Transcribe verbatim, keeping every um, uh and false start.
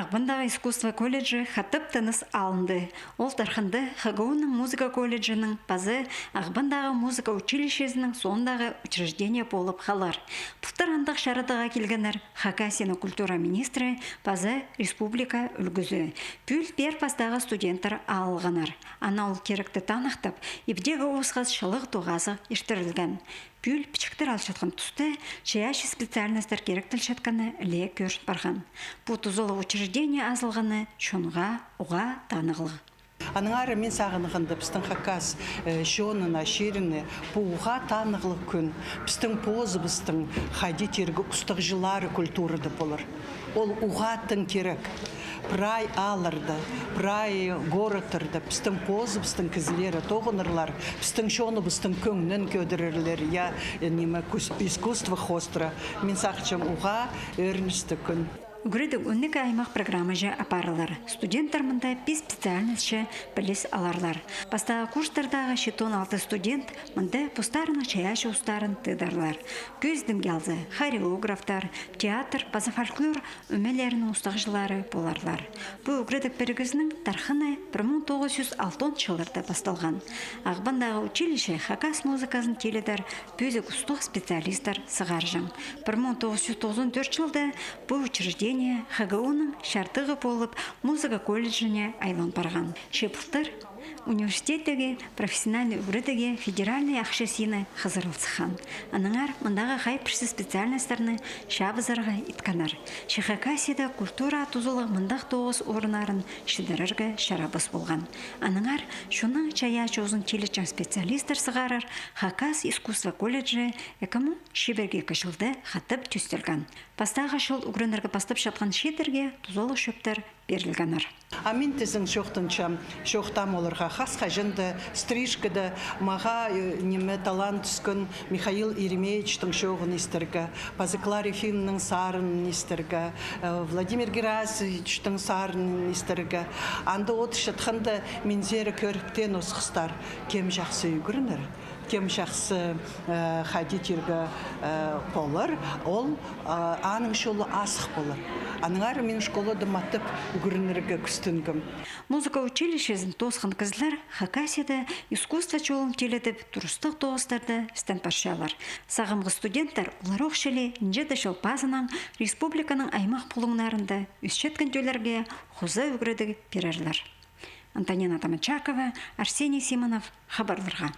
Ағбандағы искусство колледжі хатап тыныс алынды. Ол тархында ХГУ-ның музыка колледжінің паза Ағбандағы музыка училищезінің соондағы учреждение полып халар. Пултыр андағ чарадығға килгеннер Хакасияның культура министрі паза республика ӱлгӱзі. Пӱӱл пеер пастағы студенттер алылғаннар. Ана ол киректі таныхтап, ибдегі осхас чылығ тоғазығ иртірілген. Пӱӱл пічіктер алчатхан туста чайаачы специальностьтар киректелчеткені ле кӧрін парған. Пу тузалығ учреждение азылғаны чонға уғаа танығлығ. Аннаңар мин сағынғанда, пістің хакас, э, чонына, чиріне пу уғаа танығлығ кӱн, пістің позыбыстың, хайди тирге, устағҷылары культурада полар. Ол уғаа тың кирек. Прай аалларда, прай городтарда пістің позыбыстың кізілері тоғынарлар, пістің чоныбыстың кӧңнін кӧдірерлер, я, э, ниме, кус-, искусство хоостыра. Мин сағынчам, уғаа ӧріністіг кӱн. Ӱгредіг он ікі аймах программаҷа апарылар. Студенттер мында пис специальностьча піліс аларлар. Пастағы курстардағы читон алты студент мында постарының чайаачы устарын тыыдарлар. Кӧзідімге алза, хореографтар, театр паза фольклор ӧмелерінің устағҷылары поларлар. Пу ӱгредіг пірігізінің тархыны пір муң тоғыс чӱс алтон чылларда пасталған. Ағбандағы училище хакас музыказын тиледер пӧзік устағ специалисттер сығарҷаң. Пір муң тоғыс чӱс тоғызон тӧрт чылда пу учреждение ХГУ-ның чардығы полып, музыка колледжіне айлан парған. Че пылтыр университеттегі профессиональнай ӱгредігге федеральнай ахча сині хызырыл сыххан. Аннаңар мындағы хай пірсі специальностьтарны чабызарға иткеннер. Че Хакасияда культура тузалығ мындағ тоғыс орыннарын чідірерге чарабас полған. Аннаңар чонның чайаачы узын тилетчең специалисттер сығарар Хакас искусство колледжі ікі муң чибіргі ікі чылда хатап тӧстелген. Пастағы чыл ӱгренерге пастапчатхан чииттерге тузалығ чӧптер пирілгеннер. А мин тізең чоохтанчам, чоохтаам оларға хас хаҷан даа, стрижкада, мағаа, э, ниме, талаан тӱскен Михаил Еремеевичтің чооғын истерге, паза Клара Ефимовнаның сарынын истерге, э, Владимир Герасимовичтің сарынын истерге. Анда одырчатханда минзер кӧрібіс осхастар, кем чахсы ӱгренер, кем чахсы, э, хайди тирге, э, полар, ол, э, аның чолы азых полар. Аннаңар мин школада матап ӱгренерге кӱстенгем. Музыка училищезін тоосхан кізілер Хакасияда искусство чолын тиледіп, турыстығ тоғыстарда істен парчалар. Сағамғы студенттер олар ох чіли нинҷе дее чол пазынаң республиканың аймах пулуңнарында ӧсчеткен тӧллерге хоза ӱгредіг пирерлер. Антонина Таманчакова, Арсений Симонов, хабарларға.